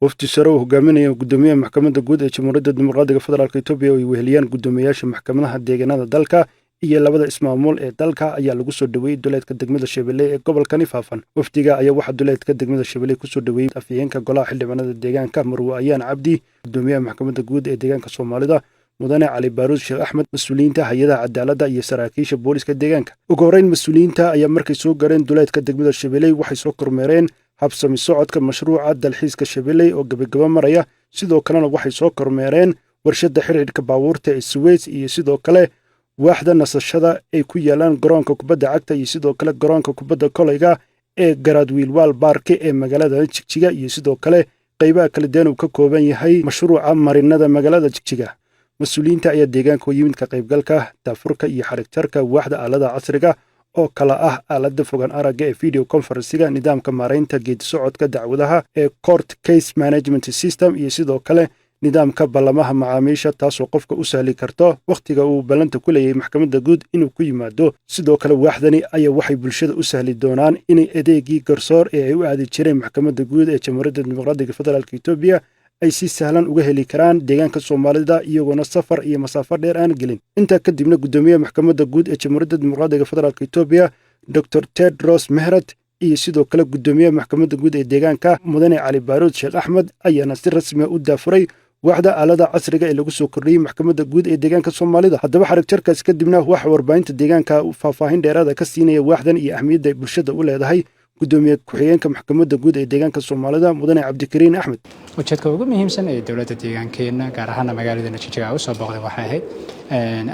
Wafdi sare uu hogaaminaya gudoomiyaha Maxkamadda Guud ee Jamhuuriyadda Dimuqraadiga Federaalka Etoobiya, oo ay weheliyaan guddoomiyayaasha maxkamadaha deegaanada dalka iyo labada ismaamul ee dalka, ayaa lagu soo dhoweeyey duleedka degmada Shabeelle ee gobolkani Faafan. Wafdiga ayaa waxaa duleedka degmada Shabeelle kusoo dhoweeyey afhayeenka golaha xildhibaanada deegaanka, Marwe Ayaan Cabdi, gudoomiyaha Maxkamadda Guud ee deegaanka Soomaalida, Mudane Cali Baaruud Sheekh Axmed, mas-uuliyiinta hay-adaha cadaaladda iyo saraakiisha booliska deegaanka. Ugu horreyn, mas-uuliyiinta ayaa markay soo gaareen duleedka degmada Shabeelle waxay soo kormeereen habsami socodka mashruuca dalxiiska Shabeelle oo gebagabo maraya. Sidoo kalena waxay soo kormeereen warshadda xidhiidhka baabuurta ee Suweys iyo sidoo kale waaxda nasashada ay ku yaalaan garoonka kubadda cagta iyo sidoo kale garoonka kubadda kolayga ee Garaadwiilwaal Baarke ee magaalada Jigjiga, iyo sidoo kale qaybaha kala duwan uu ka kooban yahay mashruuca marinada magaalada Jigjiga. Mas-uuliyiinta ayaa deegaanka u yimid ka qaybgalka daafurka iyo xarigjarka waaxda aaladaha casriga oo kala ah aaladda fogaan aragga ee video conference-iga, nidaamka maaraynta geedi socodka dacwadaha ee court case management system, iyo sidoo kale nidaamka ballamaha macaamiisha, taasoo qofka u sahli karto wakhtiga uu ballanta ku leeyahay Maxkamadda Guud inuu ku yimaado. Sidoo kale, waaxdani ayaa waxay bulshada u sahli doonaan inay adeegii garsoor ee ay u aadi jireen Maxkamadda Guud ee Jamhuuriyadda Dimuqraadiga Federaalka Etoobiya ay si sahlan uga heli karaan deegaanka Soomaalida, iyagoona safar iyo masaafo dheer aan gelin. Intaa kadibna, guddoomiyaha Maxkamadda Guud ee Jamhuuriyadda Dimuqraadiga Federaalka Etoobiya, Dr Tedros Mehret, iyo sidoo kale guddoomiyaha Maxkamadda Guud ee deegaanka, Mudane Cali Baaruud Sheekh Axmed, ayaana si rasmiga u daafuray waaxda aalada casriga ee lagu soo kordhiyey Maxkamadda Guud ee deegaanka Soomaalida. Haddaba, xarig jarkaas kadibna waxaa warbaahinta deegaanka faahfaahin dheeraada ka siinaya waaxdan iyo ahmiyadda ay bulshada u leedahay gudoomiye ku-xigeenka Maxkamadda Guud ee deegaanka Soomaalida, Mudane Cabdikariin Axmed. Ujeedka ugu muhiimsan ee dowladda deegaankeenna, gaar ahaana magaaladana Jijiga, usoo booqday waxay ahayd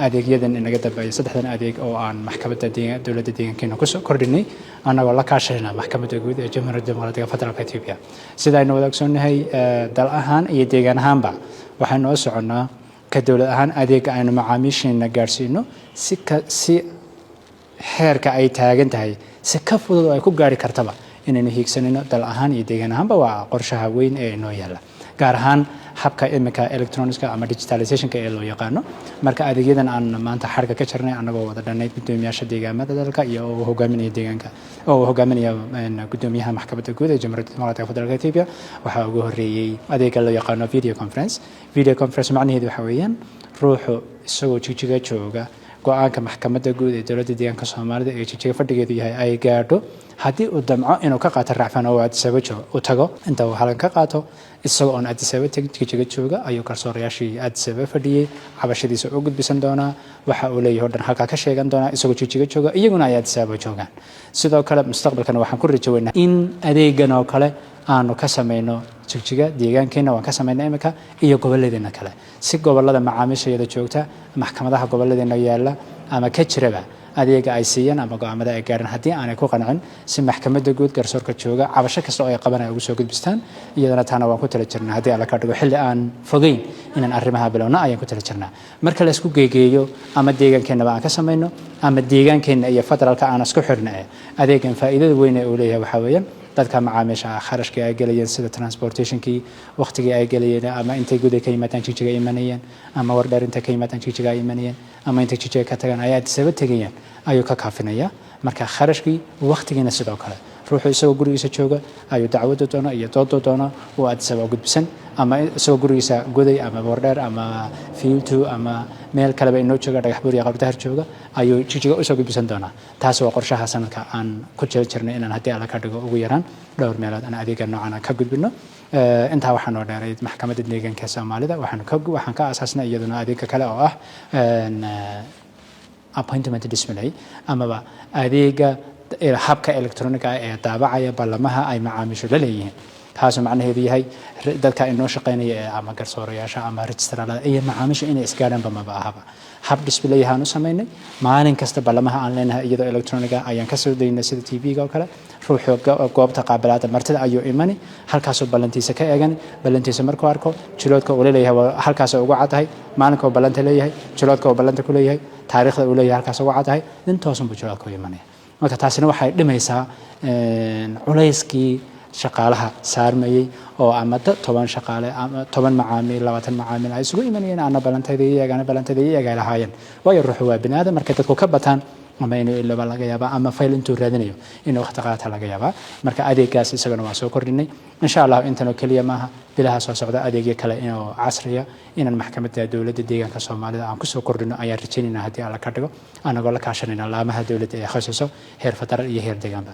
adeegyadan inaga dambeeya, saddexdan adeeg oo aan maxkamadda dowladda deegaankeena kusoo kordhinay, annagoo la kaashanayna Maxkamadda Guud ee Jamhuuriyadda Dimuqraadiga Federaalka Ethiopia. Sida aynu wada ogsoonnahay, dal ahaan iyo deegaan ahaanba waxaynu u soconnaa ka dowlad ahaan adeega aynu macaamiisheena gaadhsiino si heerka ay taagan tahay si ka fudud oo ay ku gaari kartaba inaynu hiigsanayno dal ahaan iyo deegaan ahaanba. Waa qorshaha weyn ee inoo yaalla, gaar ahaan habka iminka electronics-ka ama digitalization-ka ee loo yaqaano. Marka adeegyadan aan maanta xarga ka jirnay, annagoo wada dhannayd guddoomiyaasha deegaamada dalka iyo oo hogaaminaya deegaanka oo uu hogaaminaya guddoomiyaha Maxkamadda Guud ee Jamhuuriyadda Dimuqraadiga Federaalka Ethiopia, waxaa ugu horreeyey adeega loo yaqaano video conference. Video conference macnaheedu waxa weeyaan ruuxu isagoo Jigjiga jooga, go-aanka Maxkamadda Guud ee dowladda deegaanka Soomaalida ee Jigjiga fadhigeedu yahay ay gaadho, haddii uu damco inuu ka qaato racfan oo Addis Ababa u tago, inta uu halan ka qaato isagoo oon Addis Ababa tegin, Jigjiga jooga, ayuu garsoorayaashii Addis Ababa fadhiyey cabashadiisa u gudbisan doonaa. Waxa uu leeyahay o dhan halkaa ka sheegan doonaa isagoo Jigjiga jooga, iyaguna ay Addis Ababa joogaan. Sidoo kale, mustaqbalkana waxaan ku rajo weynaa in adeegan oo kale aanu ka samayno Jigjiga deegaankeena, waan ka samaynaa imika, iyo gobolladeena kale, si gobollada macaamiishayada joogta, maxkamadaha gobolladeena yaalla ama ka jiraba, adeega ay siiyaan ama go-aamada ay gaaraan haddii aanay ku qancin, si Maxkamadda Guud garsoorka jooga cabasho kasta oo ay qaban ay ugu soo gudbistaan. Iyadana taana waan ku tala jirnaa, haddii Alla ka dhigo xilli aan fogeyn inaan arrimaha bilowna ayaan ku tala jirnaa. Marka la isku geegeeyo, ama deegaankeenaba aan ka samayno ama deegaankeenna iyo federaalka aan isku xidhna, adeegan faa'iidada weyn ee uu leeyahay waxaa weeyaan dadka macaamiisha ah kharashkii ay gelayeen, sida transportation-kii, waqtigii ay gelayeen, ama intay guday ka yimaadaan Jigjiga imanayeen, ama Wardheer intay ka yimaadaan Jigjiga ay imanayeen, ama intay Jigjiga ka tagaan ay Addis Ababa tegayaan, ayuu ka kaafinaya. Marka kharashkii, waqtigiina sidoo kale, ruuxu isagoo gurigiisa jooga ayuu dacwadu doono iyo doodu doono uu Addis Ababa gudbisan, ama isagoo gurigiisa Goday ama Wardheer ama Fiiltu ama meel kaleba inoo jooga, Dhagax Buur iyo Qabdahar jooga, ayuu Jigjiga usoo gudbisan doonaa. Taas waa qorshaha sanadka aan ku jiri jirnay, inaan haddii Alla ka dhigo ugu yaraan dhowr meelood aan adeega noocan aan ka gudbino. Intaa waxaa noo dheeray Maxkamadda Deegaanka Soomaalida waxaan ka aasaasnay iyaduna adeega kale oo ah appointment display, amaba adeega habka electronic-ga ee daabacaya ballamaha ay macaamiishu la leeyihiin, taasoo macnaheedu yahay dadka inoo shaqaynaya ee ama garsoorayaasha ama registraalada iyo macaamiisha inay isgaadhaanba maba ahaba. Hab display ahaan u samaynay, maalin kasta ballamaha aan leenahay iyadoo electronic-ga ayaan kasoo daynay, sida TV-ga oo kale. Ruuxu goobta qaabilaada martida ayuu imani, halkaasoo ballantiisa ka eegani. Ballantiisa markuu arko, jiloodka uu leeyahay waa halkaasoo ugu caddahay, maalinka uu ballanta leeyahay, jiloodka uu ballanta ku leeyahay, taariikhda uu leeyahay halkaas ugu caddahay, nin toosan buu jiloodka u imanaya. Marka taasina waxay dhimaysaa culayskii shaqaalaha saarmayey, oo ama 10 shaqaale ama 10 macaamiil, 20 macaamiil ay isugu imanayeen, ana ballantayda iyo eeg, ana ballantayda iyo eeg, ay lahaayeen. Waayo, ruuxu waa bini aadam. Markay dadku ka bataan Ama inuu ilooba laga yaabaa, ama fayl intuu raadinayo inuu waqti qaata laga yaabaa. Marka adeegaas isagana waan soo kordhinay, insha Allah. Intanoo keliya maaha, bilaha soo socda adeegyo kale inuu casriya inaan Maxkamadda Dowladda Deegaanka Soomaalida aan kusoo kordhino ayaan rajaynayna, haddii Alla ka dhigo, anagoo la kaashanayna laamaha dowladda ee khasuso, heer federal iyo heer deegaanba.